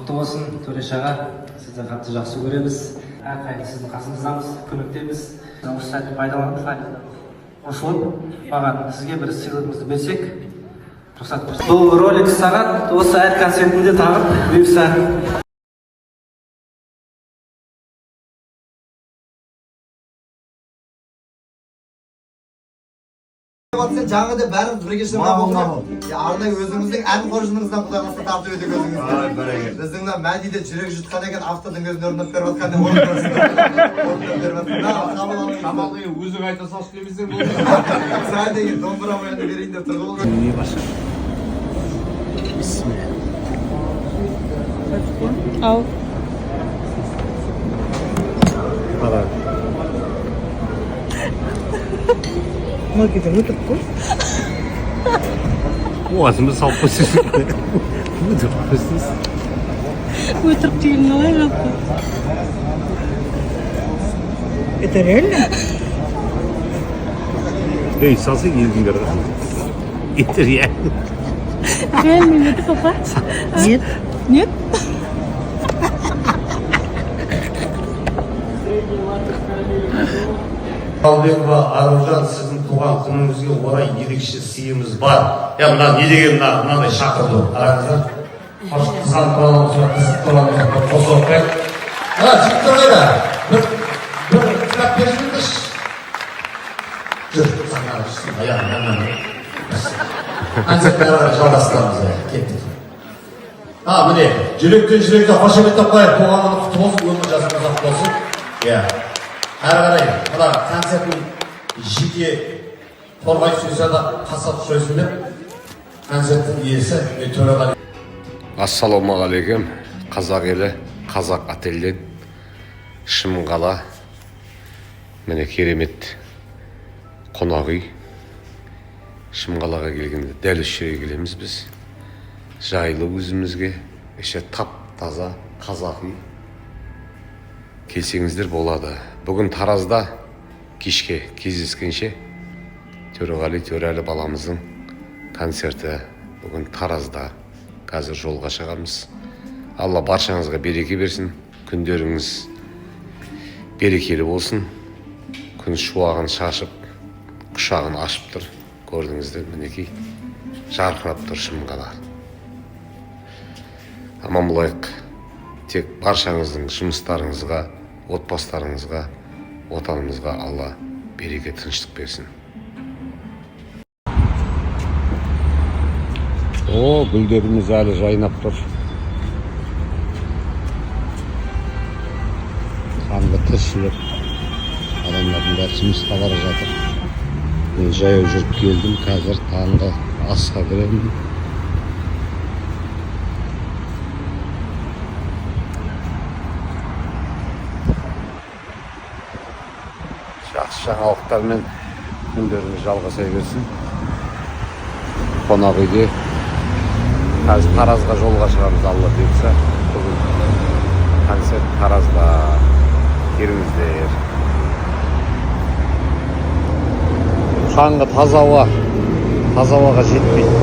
Құтты болсын, Төреш аға. Сізді қатты жақсы көреміз. Әрқайым сіздің қасыңыздамыз, көмектеміз. Осы сәтті пайдаланып, қосылып, маған сізге бір сыйлығымызды берсек, рұқсат берсек. Бұл Rolex сағат осы әр концертінде тағып, бұйырса. Сен жаңа да бәріміз бірге шырқап отырмық. Я, арнайы өзіңіздің ән қоржыныңыздан, құдай қаласа, тартып едік өзіңізге. Біздің мына Мәди де жүрек жұтқан екен, автордың өзіне орындап беріп жатқан деп орындап беріп жатқан. На, қабыл алыңыз. Шамал деген өзің айта салшы демесең болды. Саған деген домбыра әнді берейін деп тұр ғой. Ал. Многие өтірік қой. Оғазымды салып қойсың. Өтірік қойсың. Өтірік деген қалай жалпы? Это реально? Ей, салсаң елдің бәрі. Это реально. Реально ме, папа? Нет. Нет? Қалбекова Аружан, сіздің туған күніңізге орай ерекше сыйымыз бар. Я, мына не деген, мына мынандай шақырту, қараңыздар. Қош, қызғанып тұрамыз ба, қызып тұрамыз ба, қосып қояйық. Мына жігіттер қайда? Бір кітап беріп жіберіңдерші. Жүр, сахнаға шықсын, аяғын. Концертті ары қарай жалғастырамыз, иә, кеттік. А, міне, жүректен жүрекке қошеметтеп қояйық. Туған күні құтты болсын, өмір жасың ұзақ болсын. Иә. Әрі қарай мына концерттің жеке торғай сүйсе да, қасат сойсын деп, концерттің иесі мен, Төреғали. Ассалаумағалейкум, қазақ елі, Қазақ отельден, Шымқала. Міне, керемет қонақ үй. Шымқалаға келгенде дәл осы жерге келеміз біз. Жайлы өзімізге, іші тап таза қазақи. Келсеңіздер болады. Бүгін Таразда кешке кездескенше. Төреғали Төреәлі баламыздың концерті бүгін Таразда. Қазір жолға шығамыз. Алла баршаңызға береке берсін, күндеріңіз берекелі болсын. Күн шуағын шашып, құшағын ашып тұр, көрдіңіздер, мінекей, жарқырап тұр Шымқала. Аман болайық. Тек баршаңыздың жұмыстарыңызға, отбасыларыңызға, отанымызға Алла береке, тыныштық берсін. О, гүлдеріміз әлі жайнап тұр. Таңғы тіршілік, адамдардың бәрі жұмысқа бара жатыр. Мен жаяу жүріп келдім, қазір таңғы асқа кіремін. Жақсы жаңалықтармен күндеріңіз жалғаса берсін. Қонақ үйде. Қазір Таразға жолға шығамыз, Алла бұйыртса. Бүгін концерт Таразда. Келіңіздер. Таңғы таза ауа, таза ауаға жетпейді.